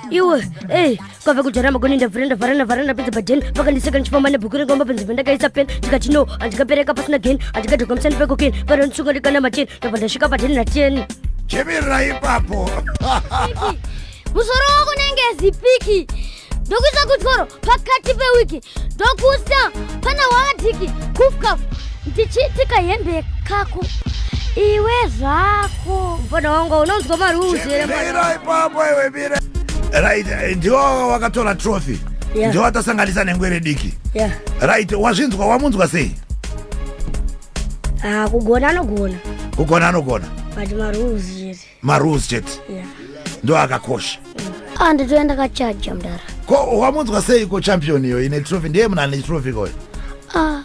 Iwe, ei, kwave kudhara magoni ndavhura ndavhara ndavhara ndapedza padheni vakandiseka ndichifamba nebhuku rengomba panzvimbo ndakaisa pen ndikati no handikapereka pasina geni handikadhokwa musani pekokeni vanondisunga ndikana macheni ndabva ndasvika padheni nateni. Chimirira ipapo. Musoro wako unenge zipiki ndokuisa kutyoro pakati pewiki ndokusa pana wakadiki kufkafu ndichiitika hembe kako iwe zvako. Mfana wangu unonzwa marules here? Mira ipapo iwe, mira. Right, ndiwo wakatora trophy. Yeah. Ndiwo watasanganisa nengwere diki. Yeah. Right, wazvinzwa, wamunzwa sei? Ah, kugona anogona. Kugona anogona. But marules chete. Marules chete. Yeah. Ndo akakosha. Ah, nditoenda kachaja mudara. Ko wamunzwa sei ko champion iyo ine trophy? Ndiye munhu ane trophy koyo. Ah,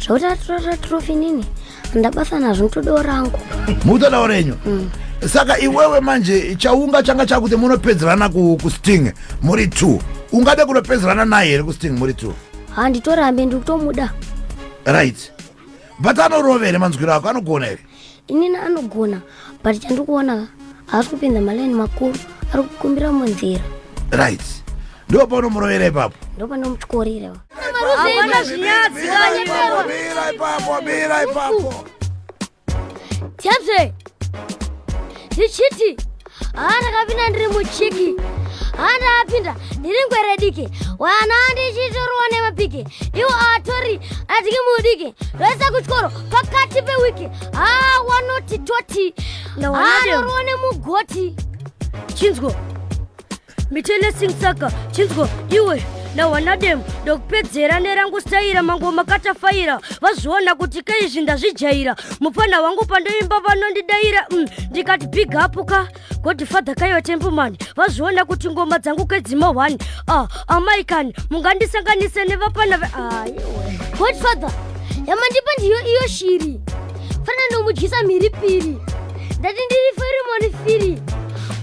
zvakuti atora trophy nini handabasa nazvo, mutodawo rangu. Mutodawo renyu. Saka iwewe manje chaunga changa chakuti munopedzerana kusting muri two, ungade kunopedzerana naye here kusting muri two? Handitorambe, ndiri kutomuda. Right, but anorova here? Manzwiro ako, anogona here? Inini anogona, but chandikuona haasi kupinza malaini makuru, ari kukumbira munzira. Right, ndo paunomurovera ipapo. Ndopanomutyorera. Hapana zvinyadzi kani. Mira ipapo, mira ipapo. Tepse ndichiti haa, ndakapinda ndiri muchiki, haa, ndakapinda ndiri ngwere diki, wana ndichitorwa nemapiki, iwo atori atiki mudiki, ndoisa kuchikoro pakati pewiki, haa, wanoti toti. Nawanadem. Anorwa nemugoti. Chinzwa mitelesing, saka chinzwa iwe nawanadem, ndokupedzera nerangu staira, mangoma katafaira, vazviona kuti keizvi ndazvijaira. Mufana wangu pandoimba vanondidaira, ndikati big up ka godfather kaiwa templeman, vazviona kuti ngoma dzangu kedzima 1. Ah, amai kani mungandisanganise nevapana aiwe. Godfather yamandipa ndiyo iyo shiri, fana ndomudyisa mhiripiri, ndati ndiri ferimoni firi,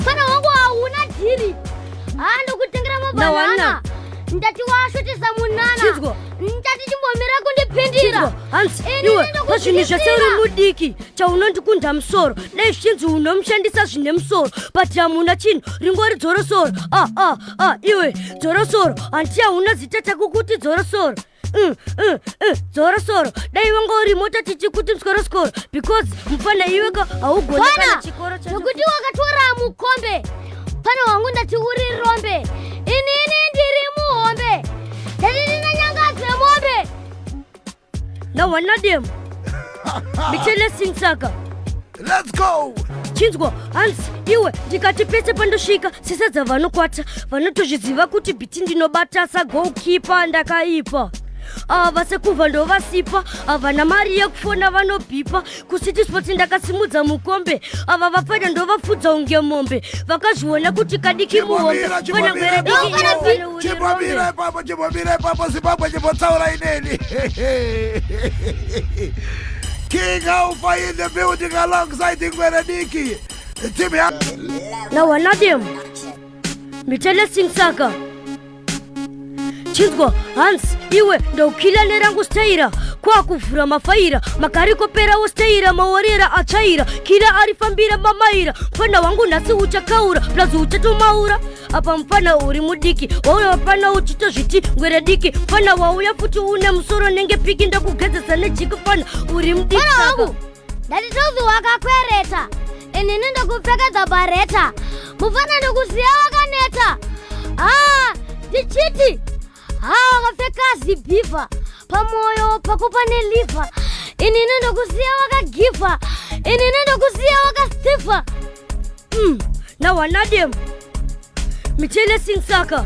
fana wangu hauna dhiri, haa, ndokutengera mabanana. Nawana. Ndati washotesa munana. Chinzwa. Ndati chimbomira kundipindira. Chinzwa hanzi Inini iwe pazvinhu zvese uri ndokudzikisira. mudiki, chaunondikunda musoro, dai zvichinzi unomushandisa zvine musoro, but hamuna chinhu, ringori dzorosoro. Ah, ah, ah, iwe dzorosoro, hanti hauna zita takukuti dzorosoro. Dzorosoro, dai wanga uri mota tichikuti muskorosoro, because mufana iweka haugoni kana Fana, chikoro chacho. Nokuti wakatora mukombe, fana wangu, ndati uri rombe, inini ndiri muhombe, ndati ndina nyanga dzemombe. Nawanadem michelesing, saka Let's go. Chinzwa hanzi iwe ndikati pese pandosvika sesadza vanokwata, vanotozviziva kuti beat ndinobata sagoalkeeper, ndakaipa. Ava sekubva ndovasipa, havana mari yekufona, vanobhipa kuCity Sports, ndakasimudza mukombe, ava vapfana ndovafudza unge mombe, vakazviona kuti kadiki muhombe. Chimbomira, Fana chimbomira ngwere diki, ipapo. iwe uri Chimbomira rombe. ipapo, chimbomira ipapo. Zimbabwe, chimbotsaura ineni. King Alpha in the building alongside Ngwere Diki team ya Nawanadem mitelesing, saka chinzwa hanzi iwe ndokila nerangu staira, kwakuvhura mafaira makarikoperawo staira, maorera atsvaira, kila arifambira mamaira. Mufana wangu nhasi uchakaura plus uchatomaura apa. Mufana uri mudiki, wauya pana uchitozviti ngwere diki, mufana wauya futi une musoro nenge piki, ndokugezesa nejiki, fana uri mudiki. Fana Saka wangu, ndati trophy wakakwereta, inini ndokupfekedza bareta, mufana ndokusiya wakaneta. Ha, ndichiti ha, wakapfeka zibhivha, pamwoyo pako pane liver, inini ndokusiya wakagivha, inini ndokusiya wakastifa. Nawanadem michelesing, saka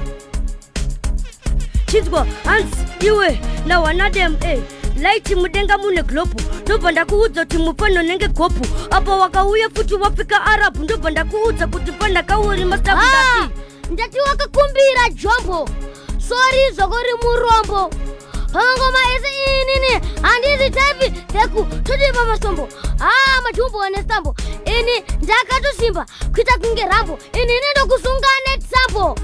chinzwa hanzi iwe nawanadem e light mudenga mune globe, ndobva ndakuudza kuti mufana unenge gopu, apa wakauya futi wapfeka arabu, ndobva ndakuudza kuti fana kauri Ah, masabudati. Ndati wakakumbira jombo, sorry zvakuri murombo, pamangoma ese inini handizi type dzeku todi pamasombo, ha, majumbo nestambo, ini ndakatosimba kuita kunge Rambo, inini ndokusunga netsambo,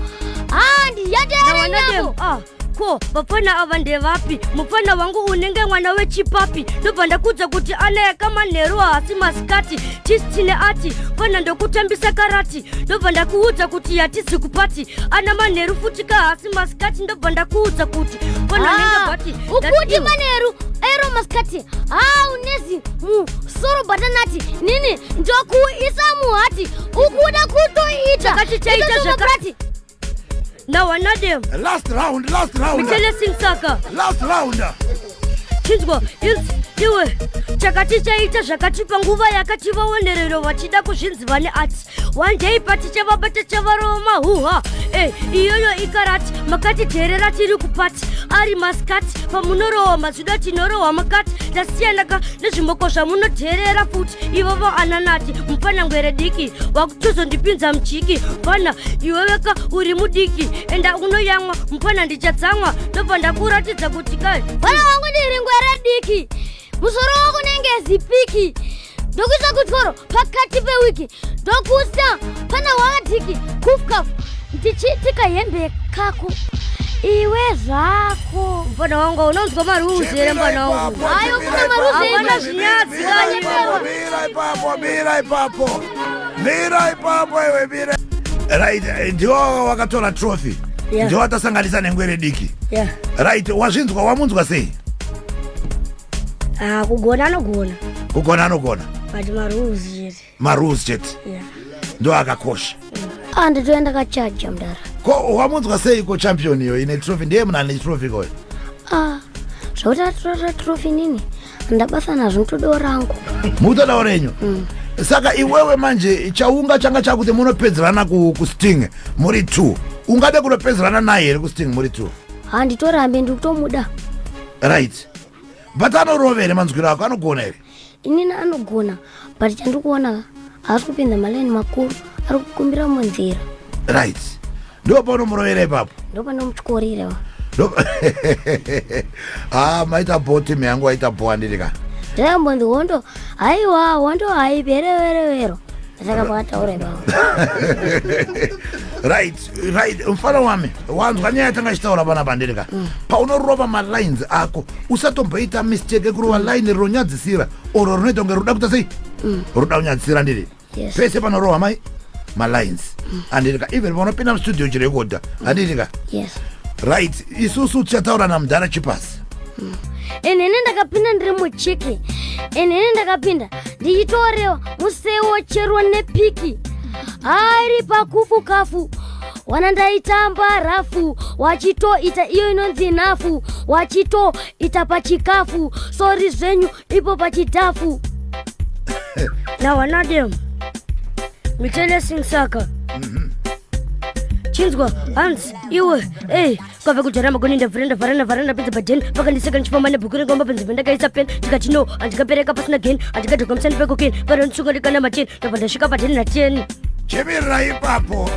ha, ndiyateere Nawanadem nyambo. Ah, Ko vapfana ava ndevapi? Mupfana wangu unenge mwana wechipapi. Ndobva ndakudza kuti anayaka manheru haasi masikati. Tistine ati pfana ndokutambisa karati. Ndobva ndakuudza kuti hatizi kupati. Ana manheru futi ka haasi masikati. Ndobva ndakuudza kuti pfana nenge bati. Ukuti manheru ero masikati. Ha unezi musoro batanati. Nini ndokuisa muhati. Ukuda kutoita. Chakati chaita zvakati. Now another. Last round, last round. Michele Singsaka. Last round. Chinzwa, iwe chakati chaita zvakati panguva yakati vaonerero vachida kuzvinzi vane ati one day pati chavabata chavarova mahuha e iyoyo ikarati makati dherera tiri kupati ari masikati pamunorohwa mazvida tinorohwa makati tasiyanaka nezvimoko zvamunodherera futi ivovo ananati mupfana ngwere diki wakutozondipinza muchiki mupfana iweweka uri mudiki enda unoyamwa mupfana ndichatsamwa ndobva ndakuratidza kuti kai mwana wangu ndiri ngwere diki musoro wako unenge zipiki ndokuisa kutyoro pakati pewiki ndokusa pana wakadiki kufkafu ndichiitika hembe kako iwe zvako mfana wangu unonzwa maruzi here mfana wangu Hayo, kuna maruzi hapana zvinyadzi kani Mira ipapo, mira ipapo. Mira ipapo iwe mira. Right, ndiwo wakatora trophy. Yeah. Ndiwo watasanganisa nengwere diki. Yeah. Right, wazvinzwa wamunzwa sei? Ah, kugona anogona Kugona anogona. but maruzi chete Marules chete. Yeah. Ndo akakosha. Ah, nditoenda kachaja mudara. Ko wamunzwa sei ko champion iyo ine trophy ndiye munhu ane trophy koyo. Ah, zvakuti atora trophy nini handabasa nazvo mutodo rangu. Mutodawo renyu. Saka iwewe manje chaunga changa chakuti munopedzerana kusting muri 2. Ungade kunopedzerana naye here kusting muri 2? Handitorambe ndikutomuda. Right. But anorova here manzwiro ako anogona here? Inini anogona but chandikuona haasi kupinda malaini makuru ari kukumbira munzira. Right. Ndo paunomurovera ipapo. Ndopanomutyorira. Ah, maita bo team yangu waita bo handiti ka. Ndakambonzi hondo haiwa hondo haipereverevero. Ndakabataura ipapo. Right, right. Mfana wami, wanzwa nyaya yatanga ichitaura panapa handiti ka. Paunorova malines ako, usatomboita mistake yekurova line rinonyadzisira oro rinoita kunge roda kuita sei? Roda kunyadzisira handiti. Yes. Pese panorova mai malines. Handiti ka. Even paunopinda mustudio uchirekodha, handiti ka. Yes. Right, isusu tichataura namudhara Chipasi. Inini ndakapinda ndiri muchiki. Inini ndakapinda ndichitorewa musewo chero nepiki. Ari pakufu kafu. Wana ndaitamba rafu wachitoita iyo inonzi nafu wachitoita pachikafu sori zvenyu ipo pachitafu. Now another Michele Singsaka. Chinzwa hanzi iwe ei kwave kujara magoni ndavhura ndavhara ndavhara ndapedza paden pakandiseka ndichifamba nebhuku rengomba panzvimbo ndakaisa pen ndikati no handikapereka pasina gen handikadhoka musani pekoken panonditsunga ndikana macheni ndabva ndasvika paten nateni. Chimirira ipapo.